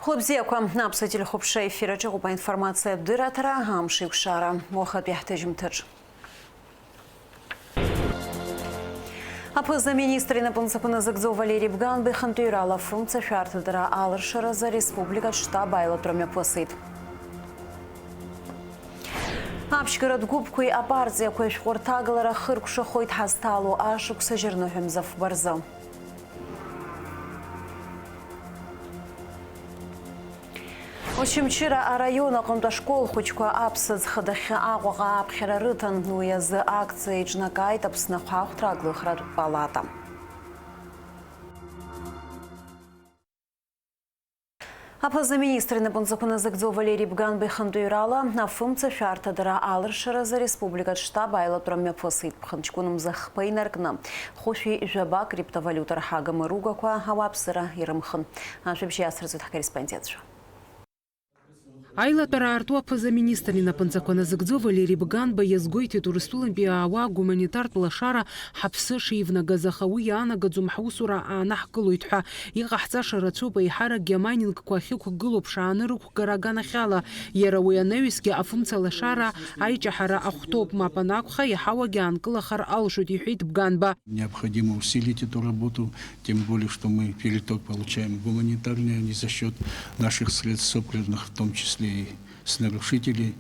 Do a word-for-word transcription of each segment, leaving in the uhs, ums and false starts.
Хәлыбзиақәа, Аԥсуа телехәаԥшра ефир аҿы иҟоуп аинформациатә дырраҭара, амш еиқәшара, уахатәи ҳҭыжьымҭаҿ. Аԥыза-министр инапынҵақәа назыгӡо Валери Бганба ихантәаҩрала афымца шәарҭадара алыршаразы ареспубликатә штаб аилатәара мҩаԥысит. Аԥшьгаратә гәыԥқәеи апартиақәеи ашәҟәы рҭагалара хыркәшахоит ҳазҭало ашықәс ажьырныҳәа мза фба рзы. Очамчыра араион аҟынтә ашкол хәыҷқәа аԥсыӡ хадахьы Аҟәаҟа ааԥхьара рыҭан. Уи азы акциа еиҿнакааит Аԥсны ахәаахәҭра аглыхратә палата. Аԥыза-министр инапынҵақәа назыгӡо Валери Бганба ихантәаҩрала афымца шәарҭадара алыршаразы ареспубликатә штаб аилатәара мҩаԥысит. Ԥхынҷкәын мза хԥа инаркны, хәышәи жәабак криптовалиута рҳага мыругақәа ауааԥсыра ирымхын. Ажәабжь иацырҵоит ҳкорреспондентцәа. Аилатәара аарту аԥыза-министр инапынҵақәа назыгӡо Валери Бганба иазгәеиҭеит, Урыстәылантәи иаауа гуманитартә лашара ҳаԥсы шивнагаз, аха уи иаанагаӡом ҳусура аанаҳкылоит ҳәа. Иҟаҳҵаша рацәоуп, еиҳаракгьы амайнингқәа ахьықәгылоу ԥшааны рықәгара аганахьала. Иара уи анаҩсгьы афымца лашара аиҷаҳара ахәҭоуп, мап анакәха, иаҳауагьы аанкылахар алшоит, иҳәеит Бганба. Необходимо усилить эту работу, тем более, что мы переток получаем гуманитарный, а не за счёт наших средств, собранных в том числе и с нарушителей.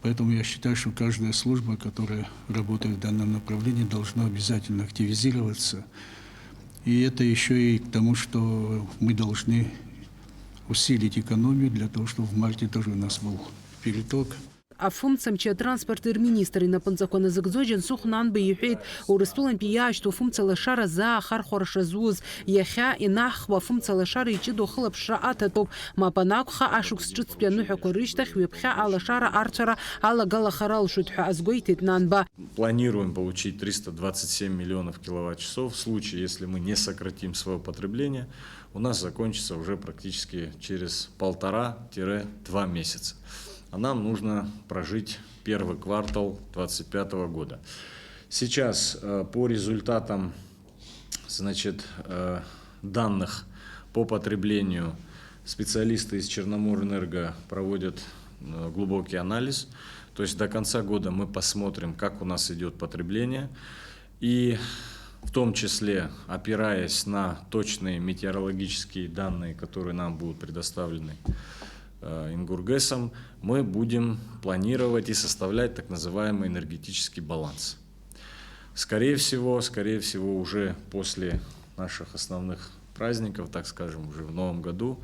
Поэтому я считаю, что каждая служба, которая работает в данном направлении, должна обязательно активизироваться. И это ещё и к тому, что мы должны усилить экономию для того, чтобы в марте тоже у нас был переток. Афымцамч атранспорти рминистр инапынҵақәа назыгӡо Џьансыхә Нанба иҳәеит, Урыстәылантәи иаашьҭу афымца лашара заа ахархәара шазуз, иахьа инаҳхуа афымца лашара иҷыдоу ахылаԥшра аҭатәуп. Мап анакәха, ашықәс ҿыцтәи аныҳәақәа рышьҭахь ҩаԥхьа алашара арцәара алагалахар алшоит ҳәа азгәеиҭеит Нанба. Планируем получить триста двадцать семь миллионов киловатт-часов. В случае, если мы не сократим своё потребление, у нас закончится уже практически через полтора-два месяца. А нам нужно прожить первый квартал двадцать пятого года. Сейчас, э, по результатам, значит, э, данных по потреблению специалисты из Черноморэнерго проводят, э, глубокий анализ. То есть до конца года мы посмотрим, как у нас идёт потребление. И в том числе, опираясь на точные метеорологические данные, которые нам будут предоставлены, э, Ингургесом, мы будем планировать и составлять так называемый энергетический баланс. Скорее всего, скорее всего, уже после наших основных праздников, так скажем, уже в новом году,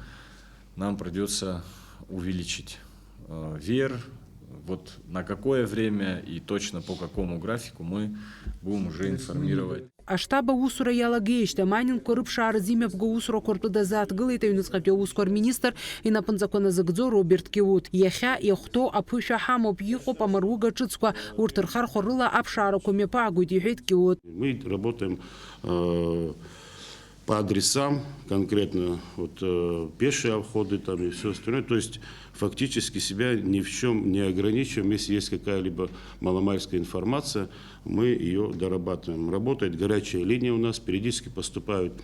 нам придётся увеличить, э, веер. Вот на какое время и точно по какому графику мы будем уже информировать. Аштаб аусура иалагеижьҭеи амайнингқәа рыԥшааразы имҩаԥгоу аусурақәа ртәы дазааҭгылеит аҩныҵҟатәи аусқәа рминистр, инапынҵақәа назыгӡо Роберт Киут. Иахьа иахәҭоу аԥышәа ҳамоуп, иҟоуп амаруга ҿыцқәа, урҭ рхархәарыла аԥшаарақәа мҩаԥаагоит, иҳәеит Киут. Мы работаем, э, по адресам, конкретно вот, э, пешие обходы там и всё остальное. То есть фактически себя ни в чём не ограничиваем. Если есть какая-либо маломальская информация, мы её дорабатываем. Работает горячая линия у нас, периодически поступают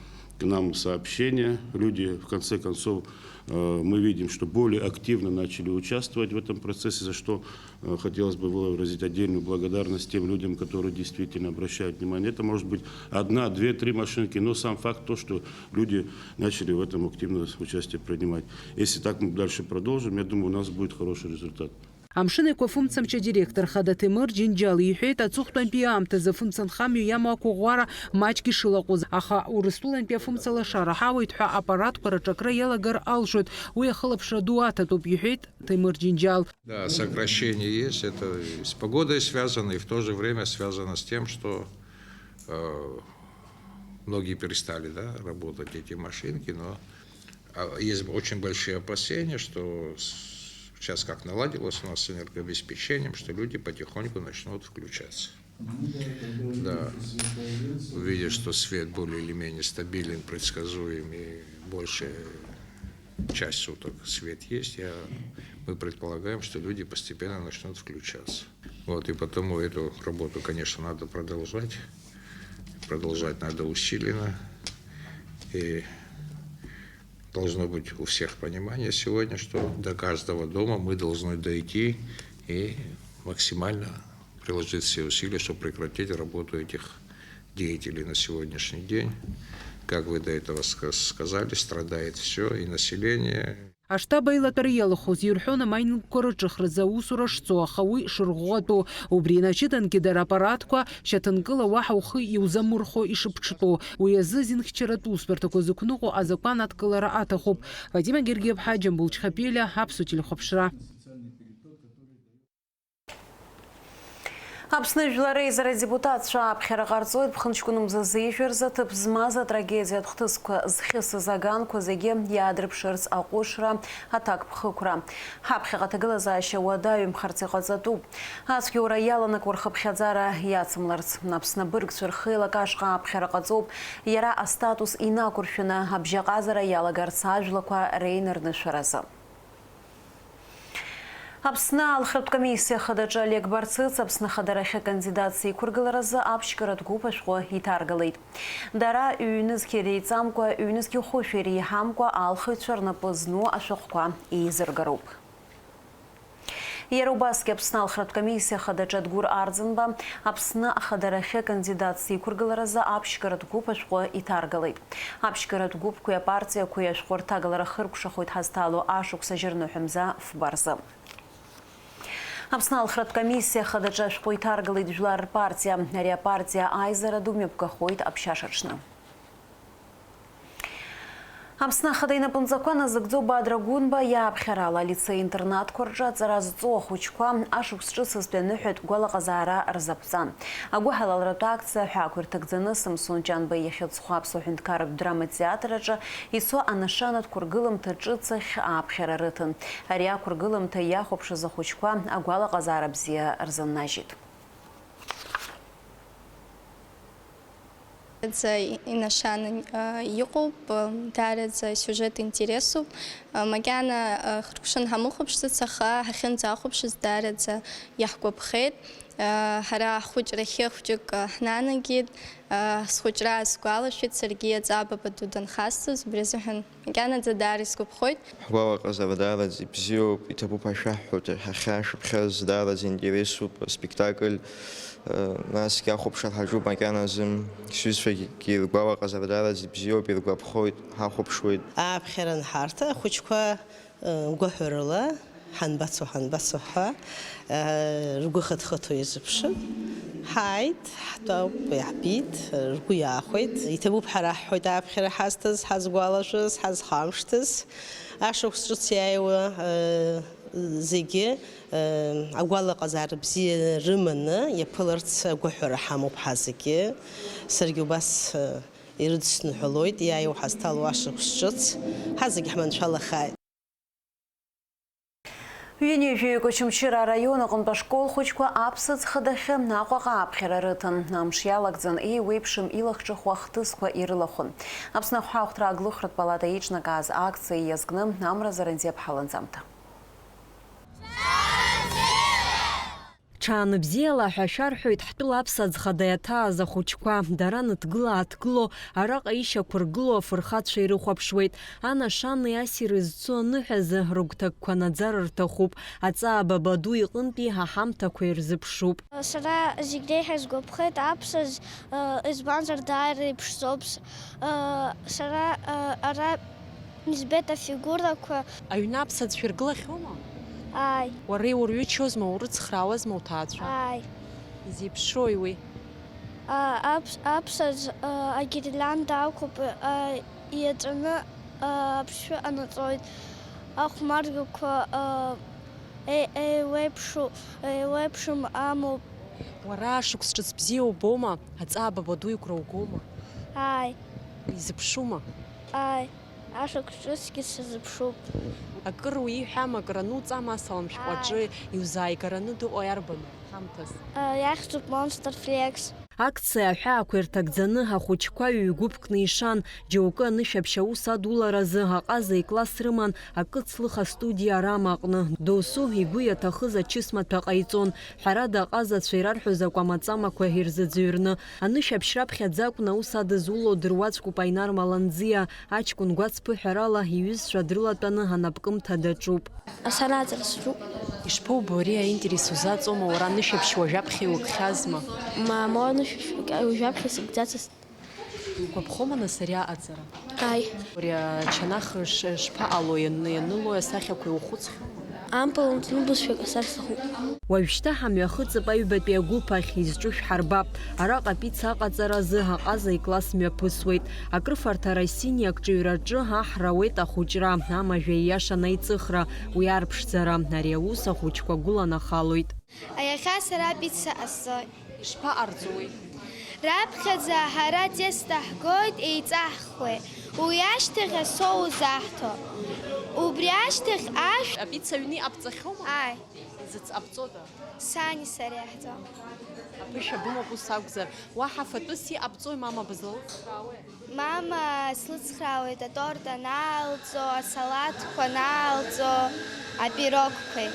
к нам сообщения. Люди, в конце концов, э, мы видим, что более активно начали участвовать в этом процессе, за что Э, хотелось бы выразить отдельную благодарность тем людям, которые действительно обращают внимание. Это может быть одна, две, три машинки, но сам факт то, что люди начали в этом активно участие принимать. Если так мы дальше продолжим, я думаю, у нас будет хороший результат. Амшын Еиқәа афымцамч адиректор хада Ҭемыр Џьынџьал иҳәеит, аҵыхәтәантәи аамҭазы афымцамч амҩа иамоу ақәыӷәӷәара маҷк ишылаҟәыз, аха Урыстәылантәи афымца лашара ҳауеит ҳәа аппаратқәа рҿакра иалагар алшоит, уи ахылаԥшра ду аҭатәуп, иҳәеит Ҭемыр Џьынџьал. Да, сокращение есть. Это и с погодой связано, и в то же время связано с тем, что, э, многие перестали, да, работать эти машинки, но, а, есть очень большие опасения, что с-, сейчас как наладилось у нас с энергообеспечением, что люди потихоньку начнут включаться. Да. Увидя, что свет более или менее стабилен, предсказуем, и большая часть суток свет есть, я, мы предполагаем, что люди постепенно начнут включаться. Вот, и потому эту работу, конечно, надо продолжать. Продолжать надо усиленно. И Должно быть у всех понимание сегодня, что до каждого дома мы должны дойти и максимально приложить все усилия, чтобы прекратить работу этих деятелей на сегодняшний день. Как вы до этого ска-, сказали, страдает все и население. Аштаб аилатәара иалахәыз ирҳәон амайнинг рҿыхразы аусура шцо, аха уи шырӷәӷәатәу, убри инаҷыдангьы дара апаратқәа шьаҭанкыла уаҳа ухы иузамырхәо ишыԥҽтәу. Уи азы зинхьчаратә усбарҭақәа зықәныҟәо азакәан адкылара аҭахуп. Вадим Гергиаԥҳа, Џьамбул Чхапелиа, Аԥсуа телехәаԥшра. Аԥсны Жәлар Реизара адепутатцәа аԥхьара ҟарҵоит, ԥхынҷкәын мзазы ижәа рзы аҭыԥ змаз атрагедиатә хҭысқәа зхьысыз аганқәа зегьы иаадырԥшырц аҟәышра, аҭакԥхықәра. Ҳаԥхьаҟа аҭагылазаашьа уадаҩымхарц иҟаҵатәуп. Ацәгьоура иаланакуа рхыԥхьаӡара иацымларц. Аԥсны абыргцәа рхеилак ашҟа аԥхьара ҟаҵоуп, иара астатус инақәыршәаны абжьаҟазара иалагарц ажәлақәа реинарнышәаразы. Аԥсны алхратә комиссиа хадаҿы Олег Барцыц Аԥсны ахадарахьы акандидатс иқәыргыларазы аԥшьгаратә гәыԥ ашәҟәы иҭаргалеит. Дара ҩнызқь иреиҵамкәа, ҩнызқь хәышә иреиҳамкәа алхыҩцәа рнапы зну ашәҟәқәа еизыргароуп. Иара убасгьы Аԥсны алхратә комиссиа хадаҿы Адгәыр Арӡынба Аԥсны ахадарахьы акандидатс иқәыргыларазы аԥшьгаратә гәыԥ ашәҟәы иҭаргалеит. Аԥшьгаратә гәыԥқәеи апартиақәеи ашәҟәы рҭагалара хыркәшахоит ҳазҭало ашықәс ажьырныҳәа мза фба рзы. Аԥсны алхратә комиссиа хадаҿы ашәҟәы иҭаргалеит Жәлар рпартиа. Ари апартиа аизара ду мҩаԥгахоит аԥшьашаҽны. Аԥсны Ахада инапынҵақәа назыгӡо Бадра Гәынба иааԥхьарала алицеи-интернатқәа рҿы аҵара зҵоу ахәыҷқәа ашықәс ҿыцызтәи аныҳәатә гәалаҟазаара рзаԥҵан. Агәыҳалалратә акциа аҳәаақәа ирҭагӡаны Самсон Ҷанба иахьыӡхо Аԥсуа ҳәынҭқарратә драматеатр аҿы ицо анашанатә қәыргыламҭа ҿыц ахь ааԥхьара рыҭан. Ари ақәыргыламҭа иахәаԥшыз ахәыҷқәа агәалаҟазаара бзиа рзыннажьит. Даараӡа инашаны, а, иҟоуп, а, даараӡа асиужет интересуп. А, макьана, а, хыркәшан ҳамыхәаԥшӡац, аха ҳахьынӡахәаԥшыз даараӡа иаҳгәаԥхеит. А, ҳара ҳхәыҷрахьы хәҷык, а, ҳнанагеит. А, схәыҷра аасгәалашәеит, саргьы аҵаа баба ду данхасҵоз, убри азыҳәан макьанаӡа даара исгәаԥхоит. Ҳгәалаҟазаара даараӡа ибзиоуп, иҭабуп ҳәа шәаҳҳәоит, ҳахьаашәыԥхьаз даараӡа интересуп аспектакль, насгьы ҳахәаԥшыр ҳаҿуп макьаназы, сҩызцәагьы ргәалаҟазаара даараӡа ибзиоуп, иргәаԥхоит, ҳахәаԥшуеит. Ааԥхьара анҳарҭа, ахәыҷқәа гәаҳәарыла, ҳанбацо, ҳанбацо ҳәа, ргәы хыҭ-хыҭуа ирзыԥшын. Ҳааит, ҳтәауп, иаҳбеит, ргәы иаахәеит. Иҭабуп ҳәа раҳҳәоит ааԥхьара ҳазҭаз, ҳазгәалашәаз, ҳазхамышҭыз. Ашықәс ҿыц иааиуа, зегьы, агәалаҟазаара бзиа рыманы иаԥыларц агәаҳәара ҳамоуп ҳазегьы. Саргьы убас, ирыдысныҳәалоит, иааиуа ҳазҭало ашықәс ҿыц. Ҳазегьы ҳманшәалахааит. Ҩынҩажәаҩык Очамчыра араион аҟынтә ашкол хәыҷқәа аԥсаӡ хадахьы Аҟәаҟа аԥхьара рыҭан. Амш иалагӡан еиуеиԥшым илахҿыху ахҭысқәа ирылахәын. Аԥсны ахәҳахәҭра аглыхратә палата иҿнакааз акциа иазкны Амра Зарандиаԥҳа ланҵамҭа. Ҽаанбзиала ҳәа шәарҳәоит ҳтәыла аԥсаӡ хада иаҭааз ахәыҷқәа. Дара ныҭгыла-ааҭгыло, араҟа ишьақәыргылоу афырхацәа ирыхәаԥшуеит. Анашани ассири зцу аныҳәазы рыгәҭакқәа наӡар рҭахуп. Аҵаа бабаду иҟынтәи ҳа ҳамҭақәа ирзыԥшуп. Сара зегь реиҳа сгәаԥхеит аԥсаӡ, избанзар, даара иԥшӡоуп. Сара ара избеит афигурақәа. Аҩны аԥсаӡ шәыргылахьоума? Ааи. Уара иурҩычозма, урыцхраауазма уҭаацәа? Ааи. Изеиԥшрои уи? А, аԥс-, аԥсаӡ, а, агирлианда ақәуп, а, иаҵәаны, а, аԥшшәы анаҵоит. Ахәмаргақәа, а, е-, еиуеиԥшу-, еиуеиԥшым амоуп. Уара ашықәс ҿыц бзиа убома? Аҵаа бабаду игәра угома? Ааи. Изыԥшума? Ааи. Ашықәс ҿыцгьы сазыԥшуп. Акыр уиҳәама, акыр ануҵама, асалам шәҟәы аҿы, ааи, иузааигараны дыҟои арбану ҳамҭас? Иахьӡуп Monster Flex. Акциа аҳәаақәа ирҭагӡаны ахәыҷқәа ҩ-гәыԥкны ишан, џьоукы анышәаԥшь аус адуларазы аҟаза икласс рыман акы ҵлых астудиа Рама аҟны. Досу игәы иаҭахыз ачысмаҭәа ҟаиҵон, ҳәарада, аҟазацәа ирарҳәоз акәамаҵамақәа ирзыӡырҩны. Анышәаԥшь раԥхьаӡа акәны аус адызуло дыруаӡәкуп Аинар Маланӡиа, аҷкәын гәацԥыҳәарала иҩызцәа дрылатәаны анапкымҭа даҿуп. Асанаҵра сҿуп. Ишԥоубо, ари аинтерес узаҵома, уара анышәаԥшь уажәаԥхьа иукхьазма? Мамоу, анышәаԥшь уажәаԥхьа сыгӡацызт. Иугәаԥхома, нас, ари аҟаҵара? Ааи. Ари ачанах ш-, шԥаҟало, иан-, ианыло асахьақәа иухәыцхьоу? Ампыл нҭнубызшәа акасар сҭахуп. Уажәшьҭа ҳамҩахыҵып аҩбатәи агәыԥ ахь, изҿу шәҳарбап. Араҟа апица аҟаҵаразы аҟаза икласс мҩаԥысуеит. Акрыфарҭа Россини акҿыҩраҿы аҳра ауеит ахәыҷра, амажәа ииашан аиҵыхра, уи арԥшӡара. Ари аус ахәыҷқәа гәыланахалоит. Иахьа сара апица ҟасҵоит. Ишԥаҟарҵои? Раԥхьаӡа ҳара тесто ҳгоит, еиҵаҳхуеит. Уи ашьҭахь асоус аҳҭо. Убри ашьҭахь ашә. Апица аҩны иҟабҵахьоума? Ааи. Изыцҟабҵода? Сани сареи иаҳҵо. Аԥышәа бымоуп, ус акәзар. Уаҳа фатәыс иҟабҵои, мама, бызлалыцхраауеи? Мама слыцхраауеит аторт анаалҵо, асалаҭқәа анаалҵо, апирогқәеи.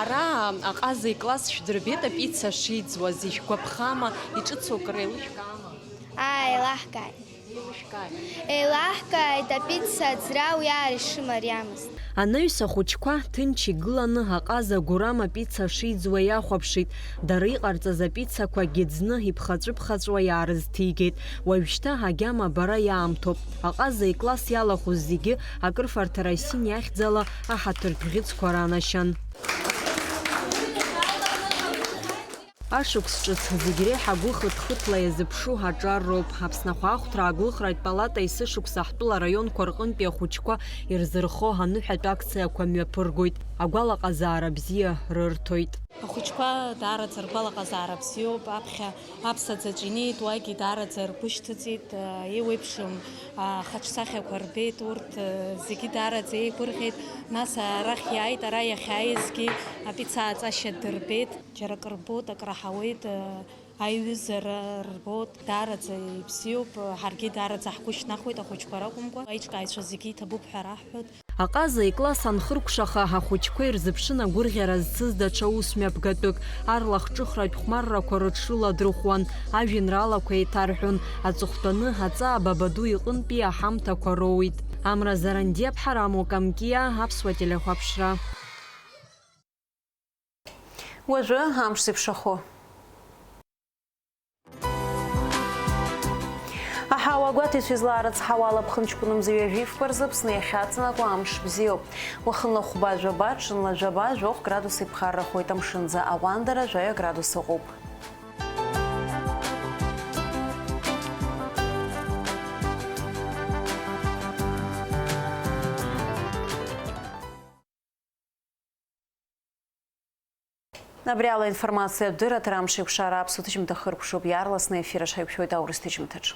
Ара аҟаза икласс шәдырбеит апица шиӡуаз, ишәгәаԥхама, иҿыцу акыр еилышәкаама? Ааи, еилаҳкааит. Еилышәкааит. Еилаҳкааит, апица аӡра уи ара ишымариамызт. Анаҩс ахәыҷқәа ҭынч игыланы аҟаза Гурам апица шиӡуа иахәаԥшит. Дара иҟарҵаз апицақәагьы ӡны иԥхаҵәы-ԥхаҵәуа иаарызҭигеит. Уажәшьҭа агьама абара иаамҭоуп. Аҟаза икласс иалахәыз зегьы акрыфарҭа Расин иахьӡала аҳаҭыртә ӷьыцқәа ранашьан. Ашықәс ҿыц зегь реиҳа гәы хыҭ-хыҭла иазыԥшу аҿар роуп. Аԥсны ахәаахәҭра ааглыхратә палата есышықәса ҳтәыла араионқәа рҟынтәи ахәыҷқәа ирзырхо аныҳәатә акциақәа мҩаԥыргоит. Агәалаҟазаара бзиа рырҭоит. Ахәыҷқәа даараӡа ргәалаҟазаара бзиоуп. Аԥхьа аԥсаӡаҿ инеит, уагьы даараӡа ргәы шьҭыҵит. Еиуеиԥшым ахаҿсахьақәа рбеит, урҭ зегьы даараӡа еигәырӷьеит. Нас арахь иааит, ара иахьааизгьы апица ааҵашьа дырбеит. Џьара акры рбоит, акры ҳауеит, аиҩызара рбоит, даараӡа ибзиоуп, ҳаргьы даараӡа ҳгәы шьҭнахуеит ахәыҷқәа ракәымкәа, аиҿкааҩцәа зегьы иҭабуп ҳәа раҳҳәоит. Аҟаза икласс анхыркәшаха, ахәыҷқәа ирзыԥшын агәырӷьара зцыз даҽа ус мҩаԥгатәык, арлахҿыхратә хәмаррақәа рыҽрыладырхәуан, ажәеинраалақәа еиҭарҳәон, аҵыхәтәаны аҵаа Бабаду иҟынтәи аҳамҭақәа роуит. Амра Зарандиаԥҳа, Рамо Камкиа, Аԥсуа телехәаԥшра. Уажәы амш зеиԥшрахо. Аҳауа агәаҭеицәа излаарыцҳауа алаԥхынҷқәа нымза ҩажәи фба рзы Аԥсны иахьаҵанакуа амш бзиоуп. Уахынла хәба жәаба, ҽынла жәаба, жәохә градус иԥхаррахоит, амшынӡы аҟәандара жәаҩа градус ыҟоуп. Абри ала информациатә дырраҭара амш еиқәшара аԥсуа ҭыжьымҭа хыркәшоуп, иаарласны аефир аҿы ҳаиқәшәоит аурыс ҭыжьымҭаҿ.